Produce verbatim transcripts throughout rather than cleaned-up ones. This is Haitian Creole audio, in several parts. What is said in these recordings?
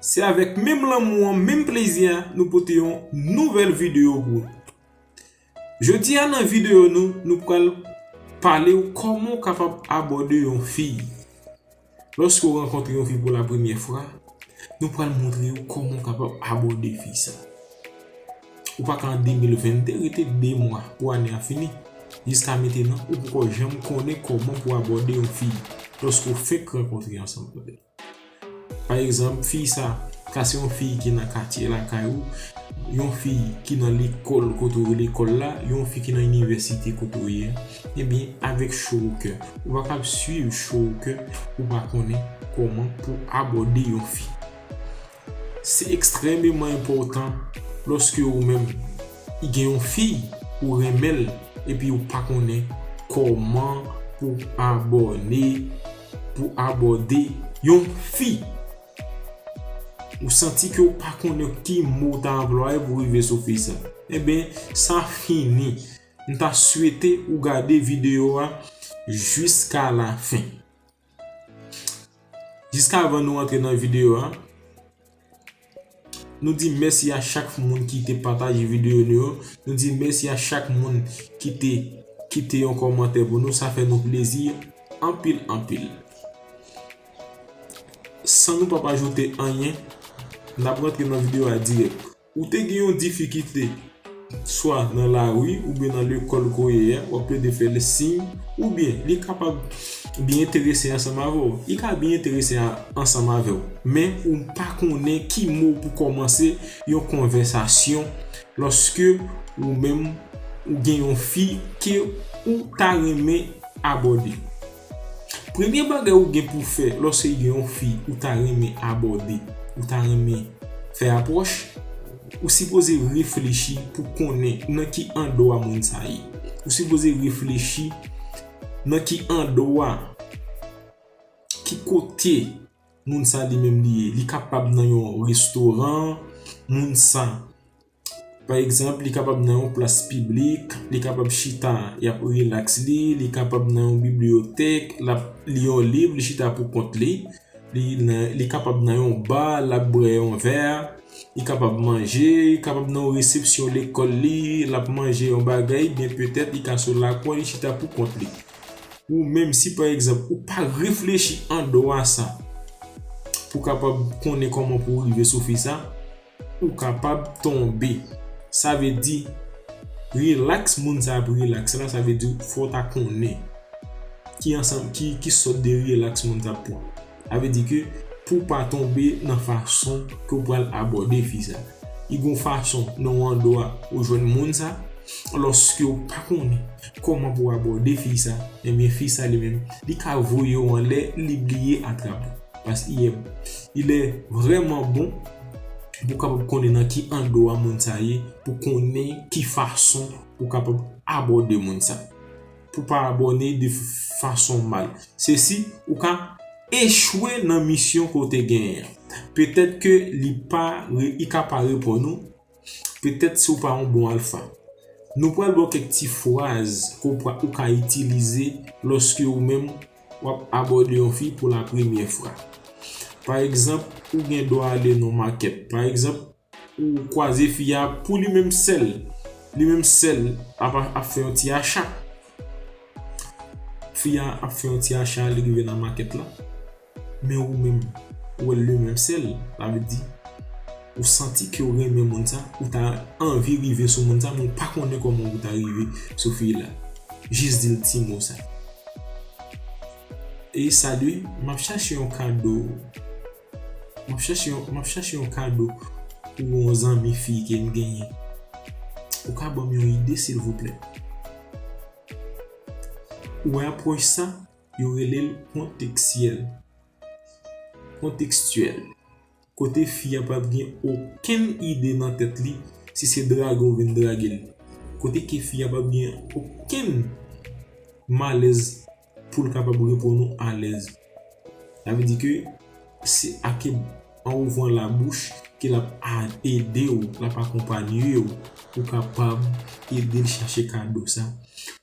Se avèk menm lanmou an, menm plezi a, nou pote yon nouvèl videyo pou ou. Jodi a nan videyo nou, nou pral pale w kòman w kapab abòde yon fi. Lòske w rankontre yon fi pou la premyè fwa, nou pral montre w kòman w kapab abòde fi sa. Ou pa ka an de mil vennde rete de mwa pou ane a fini. Jiska mentenan, ou poko janm konnen kòman pou abòde yon fi lòske w fenk rankontre ansanm avè l. Pa egzanp, fi sa ka se yon fi ki nan katye lakay ou, yon fi ki nan lekòl kote w lekòl la, yon fi ki nan inivèsite kote w ye. Ebyen, avèk cho o kè, ou pa kab swiv cho o kè, ou pa konnen kòman pou abòde yon fi. Se ekstrèmeman enpòtan lòske ou menm, i gen yon fi, ou renmen l, epi ou pa konnen kòman pou abòne, pou abòde yon fi. Ou santi ke w pa konnen ki mo w ta anplwaye pou rive sou fi sa. Enben, sa fini. M ta swete ou gade videyo a jiska la fen. Jiska avan nou antre nan videyo a, nou di mèsi a chak moun ki te pataje videyo nou yo. Nou di mèsi a chak moun ki te kite yon kòmantè pou nou. Sa fè nou plezi anpil, anpil. San nou p ap ajoute anyen, n ap rantre nan videyo a dirèk. Ou te gen yon difikilte, swa nan lari oubyen nan lekòl kote w ye a, w ap plede fè l siy, oubyen li kapab byen enterese ansanm avè w. Li ka byen enterese a-, ansanm avè w, men ou pa konnen ki mo pou kòmanse yon konvèsasyon lòske ou menm ou gen yon fi ke ou ta renmen abòde. Premye bagay ou gen pou fè lòske gen yon fi ou ta renmen abòde, ou ta renmen fè apwòch, ou sipoze reflechi pou konnen nan ki andwa moun sa ye. Ou sipoze reflechi nan ki andwa, ki kote moun sa li menm li ye. Li kapab nan yon restoran, moun sa, pa egzanp, li kapab nan yon plas piblik, li kapab chita, y ap rilaks li, li kapab nan yon bibliyotèk, l ap li yon liv, li chita pou kont li, li nan, li kapab nan yon ba, l ap bwè yon vè, li kapab manje, li kapab nan yon resepsyon lekòl li, l ap manje yon bagay, byen petèt li ka sou lakò, li chita pou kont li. Ou menm, si pa egzanp, ou pa reflechi andwa sa pou kapab konnen kòman pou w rive sou fi sa, ou kapab tonbe. Sa vle di, rilaks moun sa ap rilaks la, sa vle di fò w ta konnen ki ansanm, ki, ki sòt de rilaks moun sa ap pran. Sa vle di ke pou w pa tonbe nan fason ke w pral abòde fi sa. Li gon fason nan yon andwa ou jwenn moun sa, lòske w pa konnen kòman pou w abòde fi sa, ebyen fi sa li menm, li ka voye w anlè, li bliye atrap ou. Paske il est, il est vraiment bon pou w kapab konnen nan ki andwa moun sa ye, pou konnen ki fason pou w kapab abòde moun sa. Pou pa abòne de fason mal. Se si ou ka echwe nan misyon ke w te genyen an. Petèt ke li pa re-, li ka pa reponn ou. Petèt si w pa yon bon alfa. Nou pral ba w kèk ti fraz ke w pra-, ou ka itilize lòske ou menm w ap abòde yon fi pou la premyè fwa. Pa egzanp, ou gen dwa ale nan makèt. Pa egzanp, ou kwaze fi a pou li menm sèl. Li menm sèl ap, ap fè yon ti acha. Fi a ap fè yon ti acha, li rive nan makèt la. Men ou menm, ou wè l li menm sèl, sa vle di, ou santi ke w renmen moun sa, ou ta anvi rive sou moun sa, men ou pa konnen kòman ou ta rive sou fi la. Jis di l ti mo sa. E salye, m ap chache yon kado. M ap chache yon, m ap chache yon kado pou yon zanmi fi ke m genyen. Ou ka ban m yon ide, silvouplè? Ou wè apwòch sa, yo rele l kontekstyèl. Kontekstyèl. Kote fi a p ap gen okenn ide nan tèt li si se drage ou vin drage l. Kote ke fi a p ap gen okenn malèz pou l kapab reponn ou alèz. Sa vle di ke se ak an ouvran labouch ke l ap a-, ede w, l ap akonpanye w pou kapab ede l chache kado sa,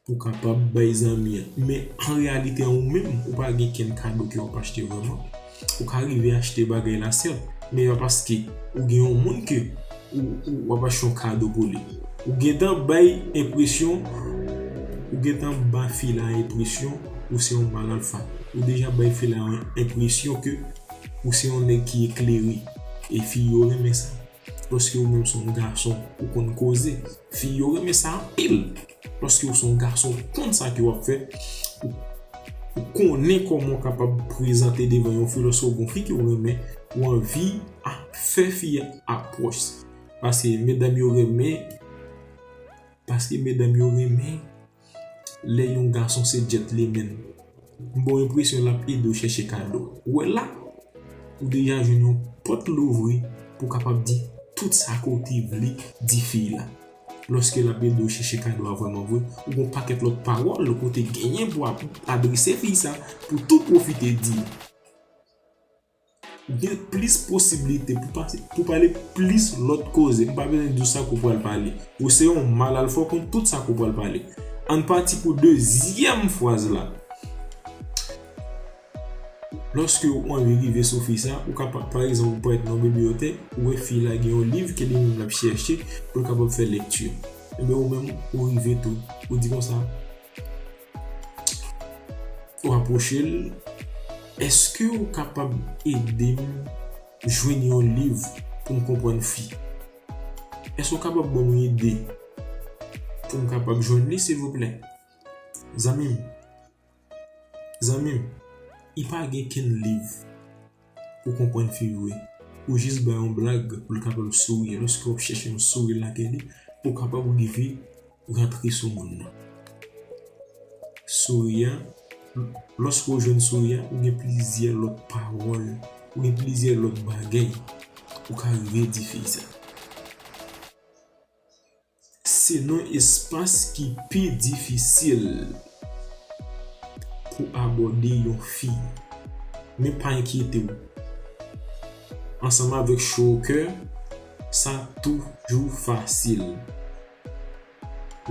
pou kapab bay zanmi an. Men an reyalite an, ou menm, ou pa gen kenn kado ke w ap achte vrèman. Ou ka rive achte bagay la, sèt, Men pa paske ou gen yon moun ke ou, ou, w ap achte yon kado pou li. Ou gentan bay enpresyon, ou gentan ba fi la enpresyon ou se yon mal alfa. Ou deja bay fi la yon enpresyon ke ou se yon nèg ki eklere. E fi yo renmen sa. Lòske ou menm se yon gason, ou konn koze. Fi yo renmen sa anpil. Lòske ou se yon gason, ou konn sa ke w ap fè. Ou, ou konnen kòman w kapab prezante devan yon fi lòske w gen yon fi ke w renmen, ou anvi a, fè fi a apwòch. Paske medam yo renmen, paske medam yo renmen lè yon gason se gentleman. M ba w enpresyon l ap ede w chèche kado. Ou wè la, ou deja jwenn yon pòt louvri pou w kapab di tout sa ke w te vle di fi la. Lòske l ap ede w chèche kado a vrèman vre, ou gen yon pakèt lòt pawòl ke w te genyen pou ap adrese fi sa, pou tou pwofite di. Ou gen plis posiblite pou pase, pou pale plis lòt koze. M pa bezwen di w sa ke w pral pale. Ou se yon mal alfa, ou konn tout sa ke w pral pale. Ann pati pou dezyèm fraz la. Lòske w anvi rive sou fi sa, ou ka pa, pa egzanp, ou parèt nan yon bibliyotèk, ou wè fi la gen yon liv ke li menm l ap chèche pou l kapab fè lekti. Ebyen, ou menm, ou rive tou. Ou di konsa, ou apwoche l, èske w kapab ede m jwenn yon liv pou m konprann fi? Èske w kapab ban m yon ide pou m kapab jwenn li, silvouplè? Zanmi m, zanmi m, li pa gen kenn liv pou konprann fi vre. Ou jis ba yon blag pou l kapab souri. Lòske w ap chèche yon souri lakay li, pou w kapab rive rantre sou moun nan. Souri a, lòske w jwenn souri a, ou gen plizyè lòt pawòl, ou gen plizyè lòt bagay ou ka rive di fi sa. Se nan espas ki pi difisil pou abòde yon fi. Men pa enkyete w. Ansanm avèk cho o kè, sa toujou fasil.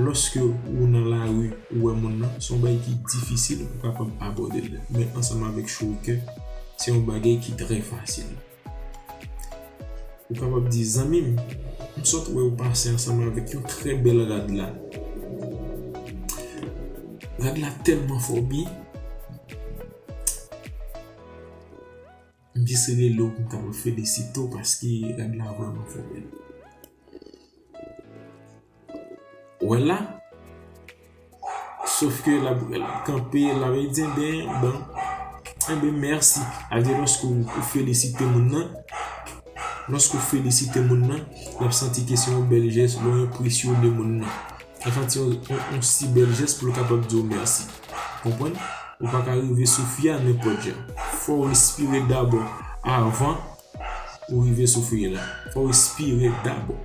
Lòske ou nan lari, ou wè moun nan, se yon bagay ki difisil pou w kapab abòde l. Men ansanm avèk cho o kè, se yon bagay ki trè fasil. Ou kapab di, zanmi m, m sot wè ou pase ansanm avèk yon trè bèl rad la. Rad la tèlman fè w byen. M jis rele w pou m kapab felisite w paske rad la vrèman fè w bèl. Wè la. Sof ke l ap, l ap kanpe, l ap di, enben, bon, enben, mèsi. Sa vle di, lòske w, ou felisite moun nan, lòske w felisite moun nan, l ap santi ke se yon bèl jès, lè w enpresyone moun nan. L ap santi yon, yon, yon si bèl jès pou l kapab di w mèsi. Konprann? Ou pa ka rive sou fi a nenpòt jan. Fò w respire dabò avan ou rive sou fi la. Fò w respire dabò.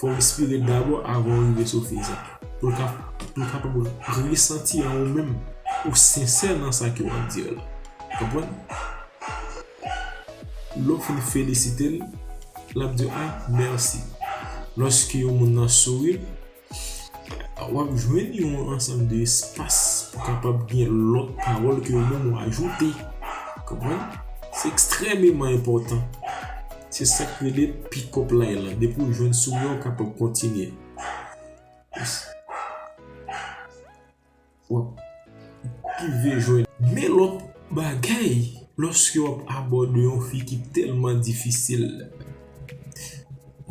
Fò w respire dabò avan w rive sou fi sa. Pou l ka, pou l kapab resanti an ou menm, ou sensè nan sa ke w ap di a la. Konprann? Lè w fin felisite l, l ap di, a, mèsi. Lòske yon moun nan souri, w ap jwenn yon ansanm de espas pou kapab gen lòt pawòl ke ou menm ou ajoute. Konprann? Se ekstrèmeman enpòtan. Se sa k rele pick up line lan. Depi w jwenn souri a, w kapab kontinye. W ap rive jwenn. Men lòt bagay, lòske w ap abòde yon fi ki tèlman difisil,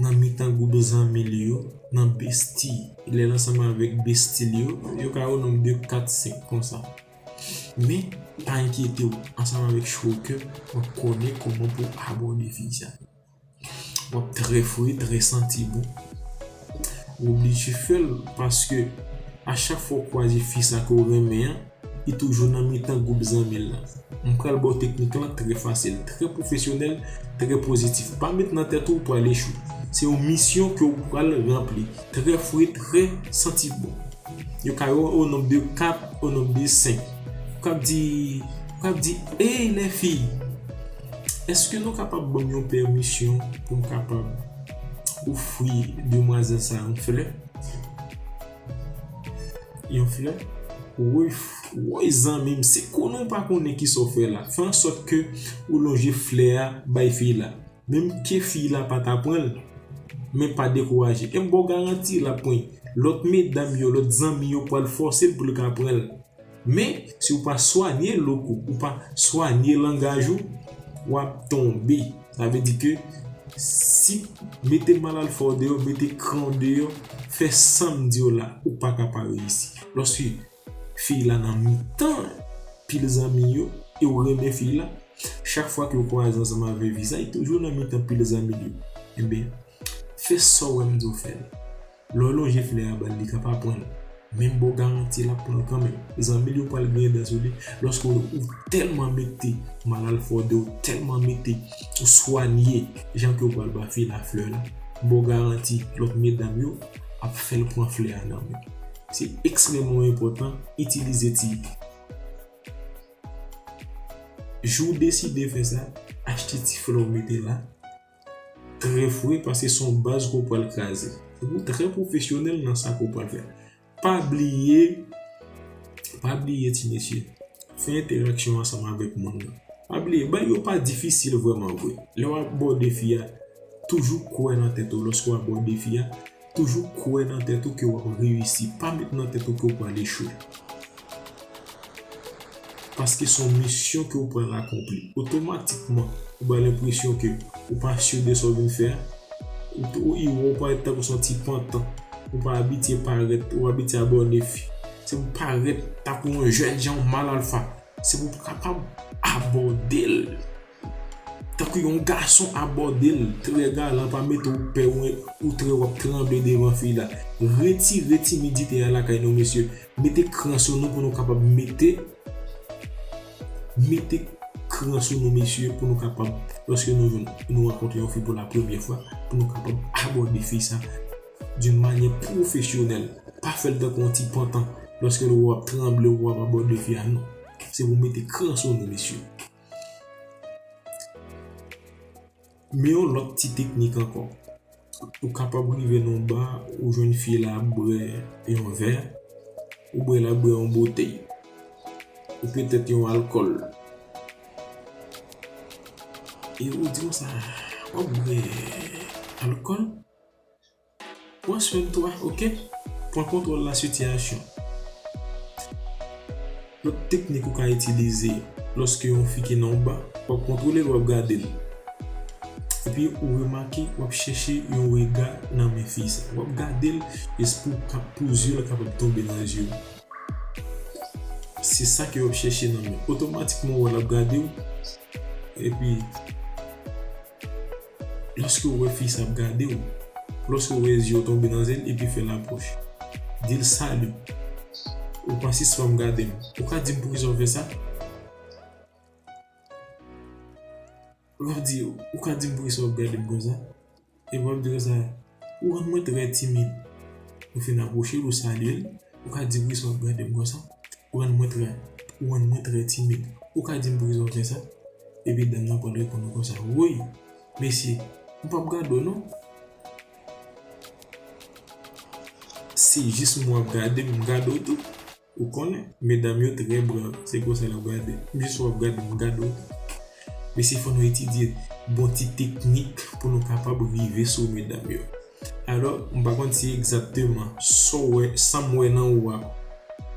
nan mitan gwoup zanmi l yo, nan besti, lè l ansanm avèk besti l yo, yo ka o nonb de kat, senk konsa. Men, pa enkyete w, ansanm avèk cho o kè, w ap konnen kòman pou w abòde fi sa. W ap trè fre, trè santi bon. Ou oblije fè l, paske a chak fwa w kwaze fi sa ke w renmen an, li toujou nan mitan gwoup zanmi l lan. M pral ba w teknik lan trè fasil, trè pwofesyonèl, trè pozitif. Pa met nan tèt ou w pral echwe. Se yon misyon ke w pral ranpli. Trè fre, trè santi bon. Yo ka yo o nonb de kat, o nonb de senk. Ou kab di, ou kab di, ey, lèfi, èske nou kapab ban m yon pèmisyon pou m kapab ofri demwazèl sa yon flè? Yon flè? Wi, Woy zanmi m, se konnen w pa konnen kisa w fè la. Fè ansòt ke ou lonje flè a bay fi la. Menm ke fi la pa ta pran l, men pa dekouraje. E m ba w garanti l ap pran. Lòt medam yo, lòt zanmi yo pral fòse l pou l ka pran l. Men, si w pa swanye lòk ou, ou pa swanye langaj ou, w ap tonbe. Sa vle di ke si mete malalfa w deyò, mete kran w deyò, fè sa m di w la, ou pa ka pa reyisi. Lòske fi la nan mitan pil zanmi yo, e w renmen fi la, chak fwa ke w kwaze ansanm avè fi sa, li toujou nan mitan pil zanmi yo. Ebyen, fè sa w wè m di w fè l. Lè w lonje flè a ba l, li ka pa pran l. Men m ba w garanti l ap pran l kanmenm. Zanmi l yo pral griyen dan sou li. Lòske w, ou tèlman mete malalfa w deyò, ou tèlman mete, ou swanye jan ke w pral ba fi la flè la, m ba w garanti lòt medam yo ap fè l pran flè a nan men. Se ekstrèmman enpòtan, itilize ti. Jou w deside fè sa, achte ti flè w mete la, trè fre, paske se yon baz ke w pral kraze. Fòk ou trè pwofesyonèl nan sa ke w pral fè. Pa bliye, pa bliye ti mesye, fè entèraksyon ansanm avèk moun nan. Pa bliye, bagay yo pa difisil vrèman vre. Lè w abòde fi a, toujou kwè nan tèt ou lòske w abòde fi a, toujou kwè nan tèt ou ke w ap reyisi, pa met nan tèt ou ke w pral echwe. Paske se yon misyon ke w pral akonpli. Otomatikman, ou bay lenpresyon ke ou pa si de sa w vin fè a. Ou, ou, ou parèt tankou se yon ti pantan. Ou pa abitye parèt, ou abitye abòde fi. Se pou parèt tankou yon jèn jan, yon malalfa. Se pou w kapab abòde l. Tankou yon gason abòde l, trè galan, pa mete w pè ou, ou trè w ap tranble devan fi la. Retire timidite a lakay nou, mesye. Mete kran sou nou pou nou kapab mete, mete kran sou nou, mesye, pou nou kapab, lòske nou jwenn, nou rankontre yon fi pou la premyè fwa, pou nou kapab abòde fi sa d'une manière professionnelle. Pa fè l tankou yon ti pantan, lòske w ap tranble, w ap abòde fi a, non. Se pou mete kran sou nou, mesye. Men yon lòt ti teknik ankò. Ou kapab rive nan yon ba, ou jwenn fi la ap bwè yon vè, ou bwè l ap bwè yon botèy. Ou petèt yon alkòl. E ou di konsa, w ap bwè alkòl? Pran swen twa, oke? Pran kontwòl la sitiyasyon. Lòt teknik ou ka itilize lòske yon fi ki nan yon ba, w ap kontwole l, w ap gade l. Epi ou remake, w ap chèche yon rega nan men fi sa. W ap gade l, jis pou w ka, pou zye l kapab tonbe nan zye w. Se sa ke w ap chèche nan men. Otomatikman, w wè l ap gade w. Epi, lòske w wè fi sa ap gade w, lòske w wè zye w tonbe nan zye l epi fè lapwòch, di l, "Salut, ou pa sispann gade m. Ou ka di m poukisa w fè sa?" L ap di, "Ou ka di m poukisa w ap gade m konsa?" Epi w ap di konsa, "Ou rann mwen trè timid." Ou fin apwoche l, ou salye l. Ou ka di, "Poukisa w ap gade m konsa? Ou rann mwen trè, ou rann mwen trè timid. Ou ka di m poukisa w fè sa?" Epi dam nan pral reponn ou konsa, "Woy, mesye, m p ap gade w non. Se jis mwen w ap gade, m gade w tou." Ou konnen, medam yo trè brav, se konsa l ap gade. "M jis w ap gade, m gade w tou." Mesye, fò nou etidye bon ti teknik pou nou kapab rive sou medam yo. Alò, m pa konn si egzakteman sa w wè, sa m wè nan ou a,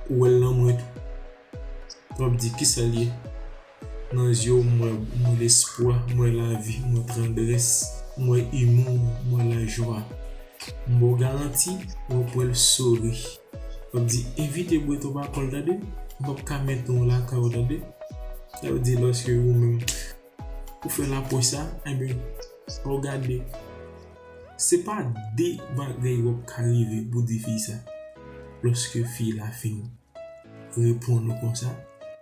ou wè l nan mwen tou. W ap di, "Kisa l ye?" Nan zye w, m wè, m wè lespwa, m wè lavi, m wè tandrès, m wè imou, m wè lajwa. M ba w garanti, w ap wè l souri. W ap di, "Envite bwè twòp alkòl tande, m p ap ka met nou lakay ou tande." Sa vle di lòske ou menm, ou fè lapwòch sa, ebyen, w ap gade. Se pa de bagay w ap ka rive pou di fi sa. Lòske fi la fin reponn ou konsa,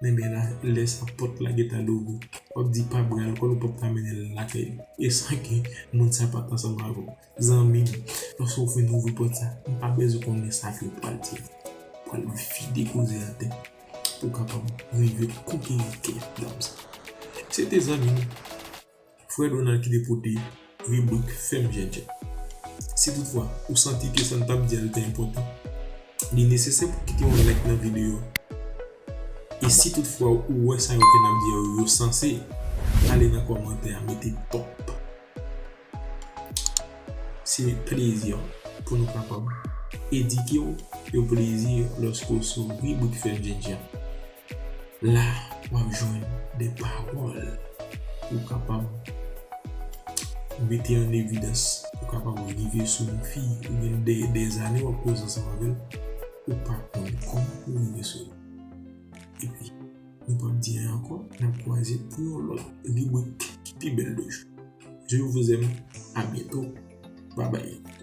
men, men la, lè sa pòt la gentan louvri. W ap di pa bwè alkòl, ou p ap ka mennen l lakay li. E san ke moun sa pa t ansanm avè w. Zanmi m, lòske w fin ouvri pòt sa, m pa bezwen konnen sa ke w pral di. W pral vide koze atè pou w kapab rive konkeri kè dam sa. Se te zanmi nou. Frè Donald ki te pote ribrik Fè m jènjan. Si toutfwa ou santi ke sa n t ap di a li te enpòtan, li nesesè pou w kite yon like nan videyo a. E si toutfwa ou wè sa yo ke n ap di yo, yo sanse, ale nan kòmantè a, mete top. Se plezi pou nou kapab edike w, e plezi lòske w sou ribrik Fè M J J a. La, w ap jwenn de pawòl ou kapab mete an evidans, ou kapab rive sou yon fi ou gen de, de zane w ap koze ansanm avè l, ou pa konn kòman pou rive sou li. Epi, nou p ap di anyen ankò, n ap kwaze pou yon lòt ribrik pi bèl de jou. Je vous aime, à bientôt, bye bye.